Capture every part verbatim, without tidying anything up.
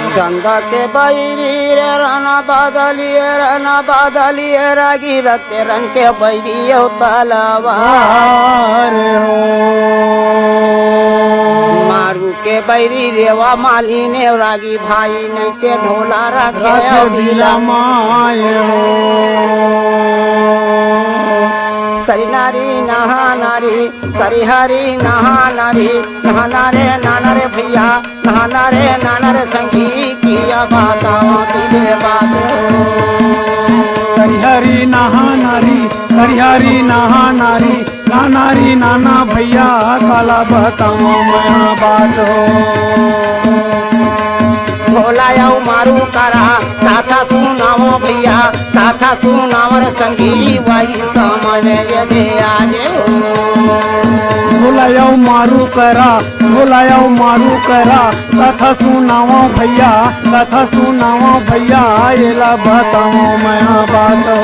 चंदा के बैरी रे रना बदलिए, रना बदलिए, रागी रते रन के बैरी हो तलवार हो। मारू के बैरी रेवा मालिने, रागी भाई नहीं ते ढोला रखे रखे बिला बिला माए हो। तरी नारी नहा नारी, तरी हरी नहा नारी, नहाना रे नाना रे भैया, नहाना रे नाना रे संगी, किया बतावा दिले बात हो। तरिहरी नहा नारी, तरिहरी नहा नारी, नाना री नाना भैया, काला बतावा मया बात हो। भोला अउ मारू करा, कथा सुनावो भैया, कथा सुनावर संगी, वही समय में ये दे आगे हो। भोला अउ मारू करा, भोला अउ मारू करा, कथा सुनावो भैया, कथा सुनावो भैया, एला बतावो मया बात हो।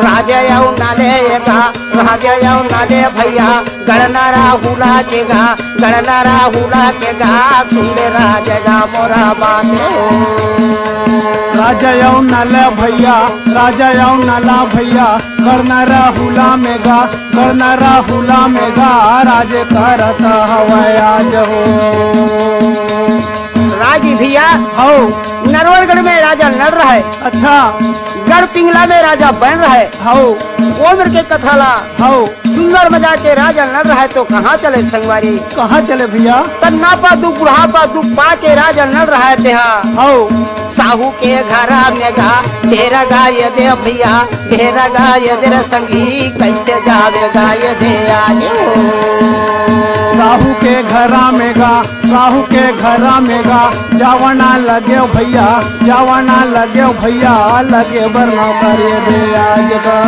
राजा अउ नले एका, राजा अउ नले भैया, गणना राहुला के गा, गणना राहुला के गा, सुन ले राजा गा मोरा बात हो। राजा अउ नल भैया, राजा अउ नला भैया, गणना राहुला में गा, गणना राहुला में गा, राज करत हवय आज हो। रागी भैया, हौ। नरवरगढ़ में राजा नल रहय। अच्छा। गढ़ पिंगला में राजा बन रहय। हौ। ओमर के कथा ला हौ। सुंदर मजा के राजा नल रहय तो कहाँ चले संगवारी? कहाँ चले भैया? तन्ना पा दुख, बुढ़ापा दुख पा के राजा नल रहय तेहा। हौ। साहू के घरा में गा, ढेरा गाय दे भैया, ढेरा गाय दे रे संगी, कैसे जावे गाय दे आगे हो। साहू के घरा में गा, साहू के घरा में गा, जावना लगे भैया, जावना लगे भैया, लगे बर नौकरी दे आज का।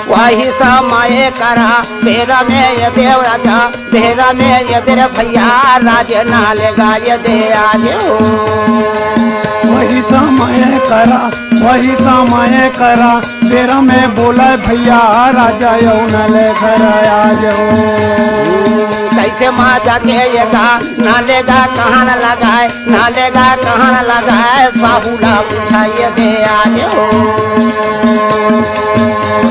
वही समय करा, बेरा में ये देव राजा, बेरा में ये दे रे भैया, राज ना ले गाय दे आज हो। वही समय करा, वही समय करा, बेरा में बोला भैया, राजा अउ नले घर आज हो। कैसे माँ जाके ये गा, ना लेगा कहाँ न लगाए, ना लेगा कहाँ न लगाए, साहू ला पूछाइए दे आज हो।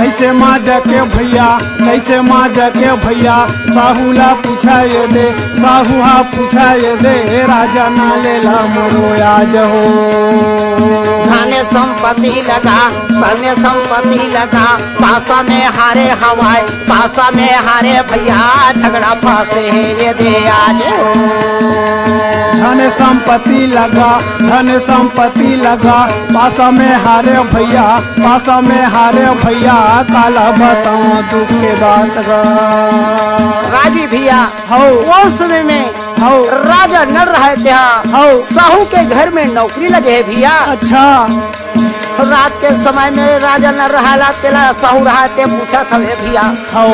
कैसे माँ जाके भैया, कैसे माँ जाके भैया, साहू ला पूछाए दे, साहू हा पूछाए दे, राजा ना लेला मोरो आज हो। धन संपत्ति लगा, धन संपत्ति लगा, पासा में हारे हवाए, पासा में हारे भैया, झगड़ा फंसे हे ये दे आज हो। धन संपत्ति लगा, धन संपत्ति लगा, पासा में हारे भैया, पासा में हारे भैया, काला बताऊं दुख के बात गा। रागी भैया, हौ। वो समय में हौ। राजा नल रहय तेहा हौ। साहू के घर में नौकरी लगे हे भैया। अच्छा। रात के समय में राजा नल रहय ला तेला साहू रहय ते पूछत हवे भैया। हौ।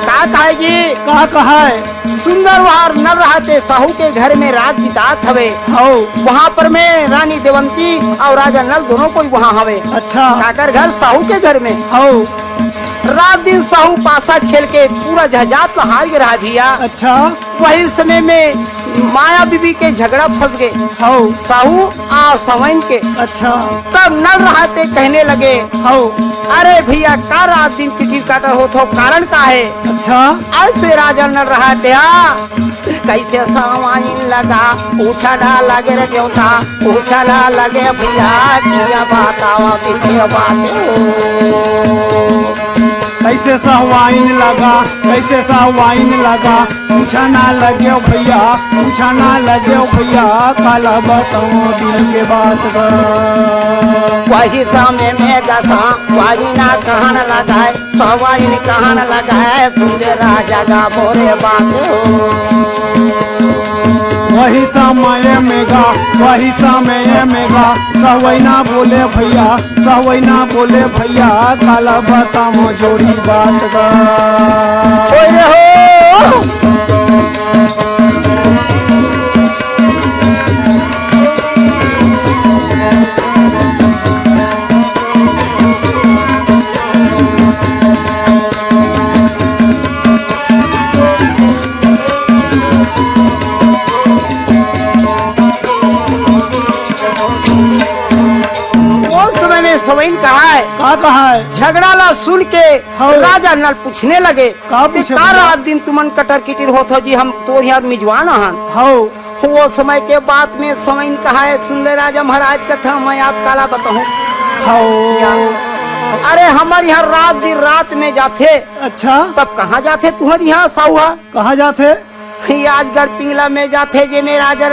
का कहे जी? का कहे? सुंदर वहार नल रहय ते साहू के घर में रात बितात हवे। हौ। वहाँ पर में रानी देवंती अउ राजा नल दोनों कोई वहाँ हवे। अच्छा। काकर घर? साहू के घर में। हौ। रात दिन साहू पासा खेल के पूरा जहाजात ला हार गे रहा भैया। अच्छा। वही समय में माया बीबी के झगड़ा फंस गए। हौ। साहू आ सवैन के। अच्छा। तब नल रहय ते कहने लगे, हौ। अरे भैया, का रात दिन किटिर काटर होत हो, कारण का है? अच्छा। ऐसे राजा नल रहय ते, हाँ। कैसे सवाइन लगा, पूछा ना लगे रे देवता, पूछा ना लगे भैया, किया बतावा दिखे बात हो। कैसे सवाइन लगा, कैसे सवाइन लगा, पूछा ना लगे भैया, पूछा ना लगे भैया, काला बतावा दिल के बात बा। वही समय में गसा, वही ना कहन लगाए, सवाइन कहन लगाए, सुन ले राजा गा मोरे बात हो। वही समय में गा, वही समय में गा, सवैना बोले भैया, सवैना बोले भैया, काला बतावो जोड़ी बात गा। ओए रे हो। कहा है। का कहा है? झगड़ा ला सुन के हव। राजा नल पूछने लगे, का "ते पूछे का भैया? रात दिन तुमन कटर किटिर होत हो जी, हम तोर यहाँ मिजवान आहन।" हव। वो समय के बात में सवइन कहा है, "सुन ले राजा महाराज कथा, मैं आप काला बताहूँ।" हव। अरे हमर यहाँ रात दिन रात में जाथे। अच्छा। तब कहाँ जाथे तुहर यहाँ साहू हा? कहाँ जाथे? ये आज गढ़ पिंगला में जाथे, जे में राजा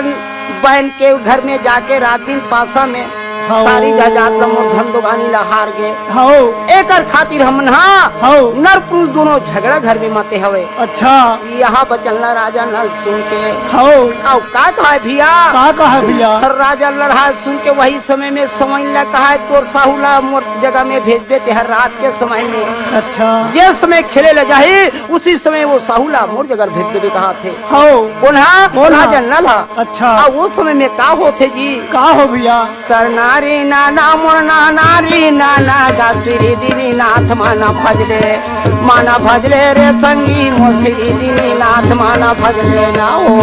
बहन के घर में जाके रात दिन पासा में हाँ। सारी जायदाद ला मोर धन दोगानी ला हार गे। हाँ। एकर खातिर हमन हा हाँ। नर पुरुष दोनों झगड़ा घर में मते हवे। अच्छा। यहाँ बचन ला राजा नल सुन के हाँ। अउ का कहा है भैया? का कहा है भैया? हर राजा नल हा सुन के वही समय में सवइन ला कहा है, "तोर साहू ला मोर जगह में भेजबे तेहर रात के समय में।" अच्छा। जे समय खेले ला जाही, उसी समय वो साहू ला मोर जगह भेज देबे कहा थे। हव। कोन हा? कोन हा? राजा नल हा। अच्छा। आ, वो समय में का होथे जी? का हो भैया? तर नारी नाना मोर नाना री नाना गा श्री दीनीनाथ माना भजले, माना भजले रे संगी मोर श्री दीनीनाथ माना भजले ना हो।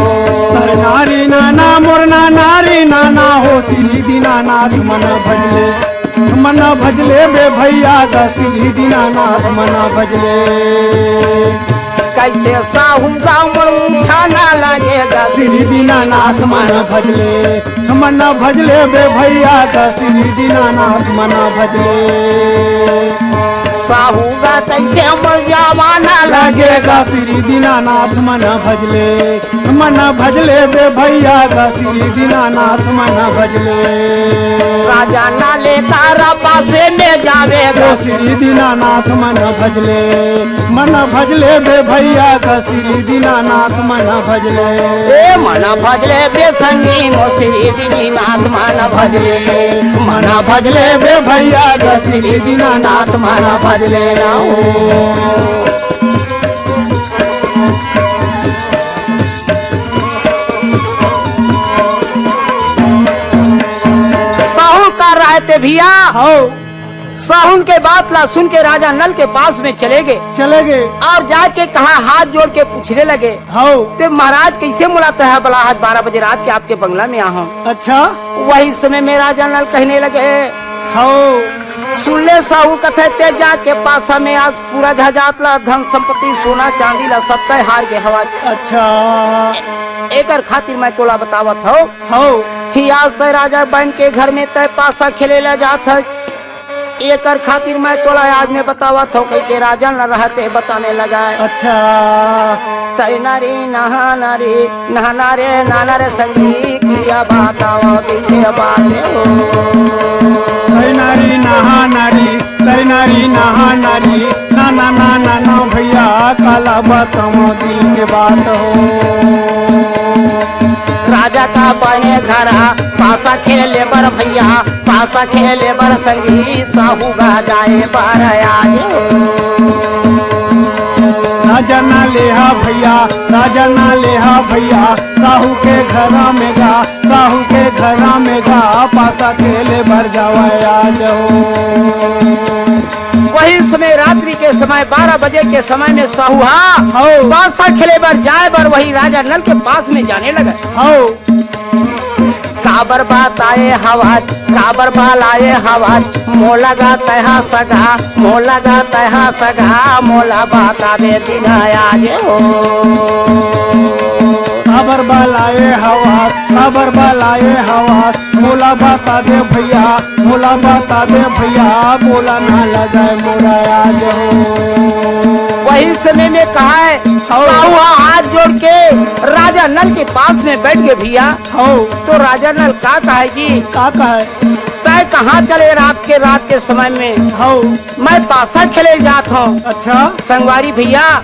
तर नारी नाना मोर नाना री नाना हो श्री दीनानाथ माना भजले। मना भजले बे भैया गा श्री दीनानाथ मना भजले। कैसे साहू गा मोर उठा ना लागे गा श्री दीनानाथ मना भजले। मना भजले बे भैया गा श्री दीनानाथ मना भजले। साहू गा कैसे मोर जावा ना लागे गा श्री दीनानाथ मना भजले। मना भजले बे भैया गा श्री दीनानाथ मना भजले। राजा नाले तारा पासे में जावे गा श्री दीनानाथ मना भजले। मना भजले बे भैया गा श्री दीनानाथ मना भजले। ए मना भजले बे संगी मो श्री दीनानाथ मना भजले। मना भजले बे भैया गा श्री दीनानाथ मना भजले ना हो। साहू का राय ते भैया। हव। साहुन के बात ला सुन के राजा नल के पास में चले गए। चले गए। और जाके कहा, हाथ जोड़ के पूछने लगे, हव। "ते महाराज कैसे मुलाकात है भला, आज बारह बजे रात के आपके बंगला में आहा?" अच्छा। वही समय में राजा नल कहने लगे, हव। सुन ले साहू कथे, ते जाके पासा में आज पूरा जहाजात ला, धन संपत्ति, सोना चांदी ला, सब तय हार गे हवा। अच्छा। एकर खातिर मैं तोला बतावत हव। हव। कि आज तय राजा बन के घर में तय पासा खेले ला जात है। एकर खातिर मैं तोला आज में बतावत हव, कह के राजा न रहते बताने लगा। अच्छा। तय नारी नहा नारी नहाना रे नाना रे संगी किया बताओ दिल के बात हो। तय नारी नहा नारी, तय नारी नहा नारी, ना ना ना ना ना भैया, काला बताओ दिल के बात हो। राजा का बने घरा पासा खेले बर भैया, पासा खेले बर संगी साहू गा जाए बर आज हो। राजा ना लेहा भैया, राजा ना लेहा भैया, साहू के घरा में गा, साहू के घरा में गा, पासा खेले बर जावा आज हो। वही समय रात्रि के समय बारह बजे के समय में साहू हा हव। पासा खेले बर जाए बर वही राजा नल के पास में जाने लगा। हव। काबर बात आए हवाज, काबर बाल आए हवाज, मोला गा तैहा सगा, मोला गा तैहा सगा, मोला बता दे दिन आज हो। काबर बाल आए हवाज, काबर बाल आए हवाज, मोला बता दे भैया, मोला बता दे भैया, मोला ना लगाए मोरा आज हो। वही समय में कहा है, हव। साहू हा हाथ जोड़ के राजा नल के पास में बैठ गए भैया। हव। तो राजा नल का कहे जी? का कहे? तय कहाँ चले रात के, रात के समय में? हव। मैं पासा खेले जात हूँ। अच्छा। संगवारी भैया,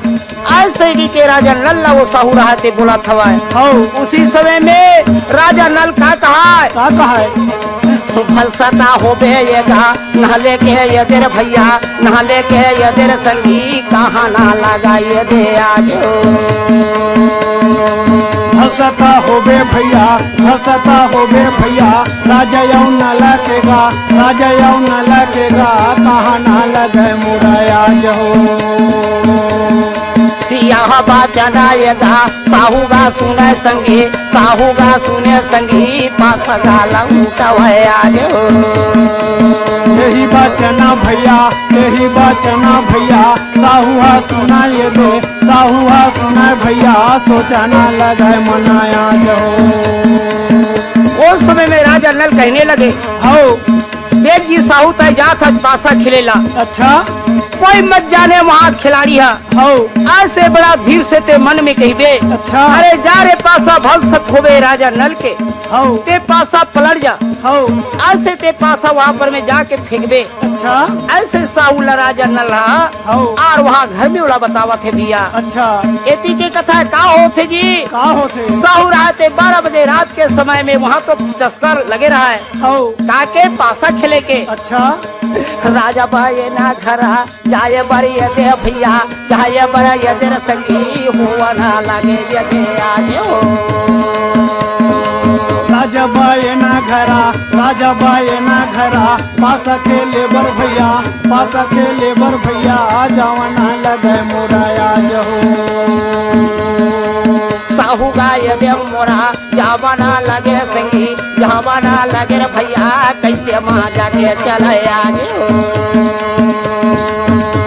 आज सैनी के राजा नल ला वो साहू रहा ते बोला थवा है। हव। उसी समय में राजा नल का कहा है? का कहा है? भलसता होबे ये गा, नहले के ये देर भैया, नहले के ये देर संगी, कहाँ ना लगाई दे आज हो। भलसता होबे भैया, भलसता होबे भैया, राजा यौ नला के गा, राजा यौ नला के गा, कहाँ ना लगे मोरा आज हो। यह बचन आय गा साहू गा सुनय संगी, साहू गा सुनय संगी, पासा गा लहुटावय आज हो। यही बचन भैया, यही बचन भैया, साहू हा सुनय दे, साहू हा सुनय भैया, सोचा ना लगय मन आज हो। ओ समय में राजा नल कहने लगे, हौ। देख जी साहू, तैं जात हस पासा खेले ला। अच्छा। कोई मत जाने वहाँ खिलाड़ी है। हौ। ऐसे बड़ा धीर से तैं मन में कहिबे। अच्छा। अरे जा रे पासा, भलसत होबे राजा नल के। हौ। तैं पासा पलट जा। हौ। ऐसे तैं पासा वहाँ पर में जाके फेंकबे। अच्छा। ऐसे साहू ला राजा नल हा हौ। आर वहाँ घर में ओला बतावत हे भैया। अच्छा। एती के कथा का होथे जी? का होथे? साहू रहते बारह बजे रात के समय में वहाँ तो चस्कर लगे रहय। हौ। का के पासा खेले के। अच्छा। राजा बा ए ना घरा, जाय बर ए दे भैया, जाय बर ए दे रे संगी, होवा ना लागे ए दे आज हो। राजा बा ए ना घरा, राजा बा ए ना घरा, पासा खेले बर भैया, पासा खेले बर भैया, जावा ना लगय मोरा आज हो। साहू गा ए दे मोरा, जावा ना लगे संगी, जावा ना लगे रे भैया, कैसे माँ जाके चले आगे हो।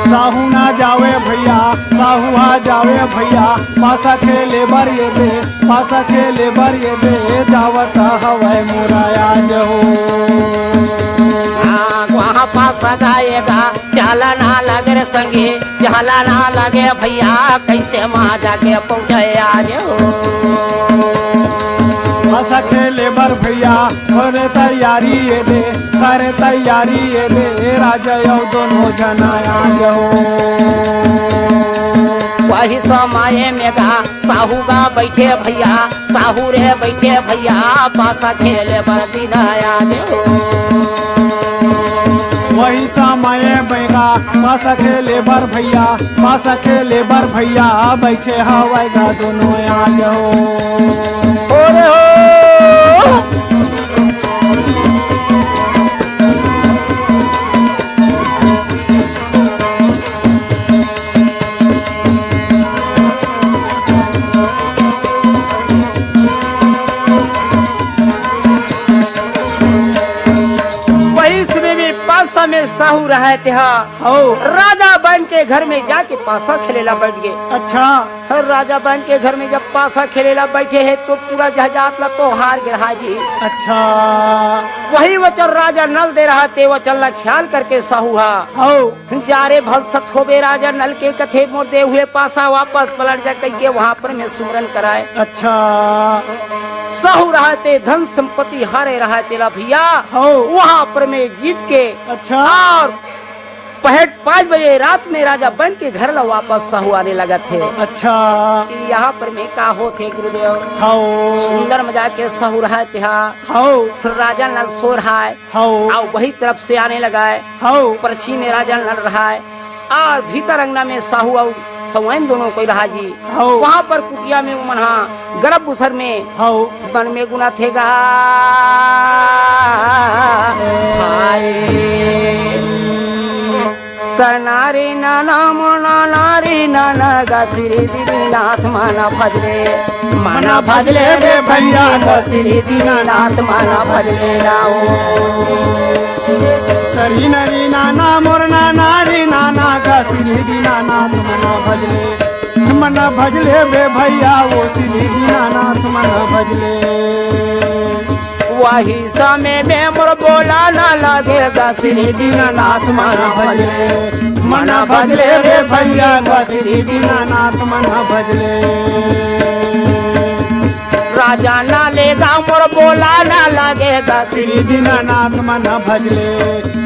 साहू ना जावे भैया, साहू हा जावे भैया, पासा खेले बर ए दे, पासा खेले बर ए दे, जावत हवय मोरा आज हो। हाँ, वहाँ पासा गा ए गा, चला ना लगे रे संगी, चला ना लगे भैया, कैसे माँ जाके पहुँचे आज हो। पासा खेले बर भैया, करे तैयारी ए दे, करे तैयारी ए दे, राजा अउ दोनों झना आज हो। वही समय में गा साहू गा बैठे भैया, साहू रे बैठे भैया, पासा खेले बर दिन आगे हो। वही समय में गा पासा खेले बर भैया, पासा खेले बर भैया, बैठे हवय गा दोनों आज हो। ओ रे हो। वही समय में पासा में साहू रहय तेहा हौ। राजा बन के घर में जाके पासा खेले ला बैठ गे। अच्छा। हर राजा बन के घर में जब पासा खेले ला बैठे हे तो पूरा जहाजात ला तो हार गे रहा जी। अच्छा। वही वचन राजा नल दे रहा, ते वचन ला ख्याल करके साहू हा हौ। जा रे भलसत होबे राजा नल के कथे मोर दे हुए पासा वापस पलट जा कहिके वहाँ पर में सुमरन कराय। अच्छा। साहू रहा ते धन संपत्ति हारे रहा तेला भैया। हौ। वहाँ पर में जीत के अच्छा। और पहट पाँच बजे रात में राजा बन के घर ला वापस साहू आने लगथे। अच्छा। कि यहाँ पर में का होथे गुरुदेव? हौ। सुंदर मजा के साहू रहा तेहा। हौ। राजा नल सो रहा है। हौ। अउ वही तरफ से आने लगा है। हौ। परछी में राजा नल रहा है। और भीतर अंगना में साहू अउ सवैन दोनों कोई रहा जी। हौ। वहाँ पर कुटिया में उमन हा गरब बुसर में हौ। मन में गुना थे गा भाई। त नारी नाना मोना नारी नाना गा श्री दीनानाथ मना भजले, मना भजले बे भैया गा श्री दीनानाथ मना भजले ना हो। तरी नरी नाना मोर नाना रे नाना गा श्री दीनानाथ मना भजले, मना भजले बे भैया वो श्री दीनानाथ मना भजले। वही समय में मोर बोला ना लगे गा श्री दीनानाथ मना भजले, मना भजले बे भैया गा श्री दीनानाथ मना भजले। राजा ना लेगा मोर बोला ना लगे गा श्री दीनानाथ मना भजले,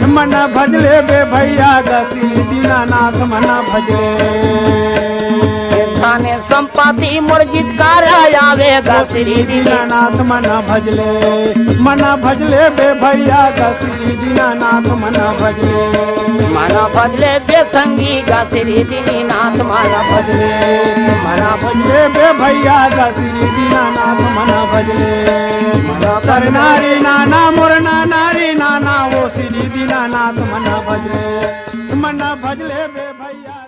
मना भजले बे भैया गा श्री दीनानाथ मना भजले। धन संपत्ति मोर जितकार आवे गा श्री दीनानाथ मना भजले, मना भजले बे भैया गा श्री दीनानाथ मना भजले। मना भजले बे संगी गा श्री दीनानाथ मना भजले, मना भजले बे भैया गा श्री दीनानाथ मना भजले। तर नारी नाना मोर नाना रे नाना वो श्री दीनानाथ मना भजले, मना भजले बे भैया।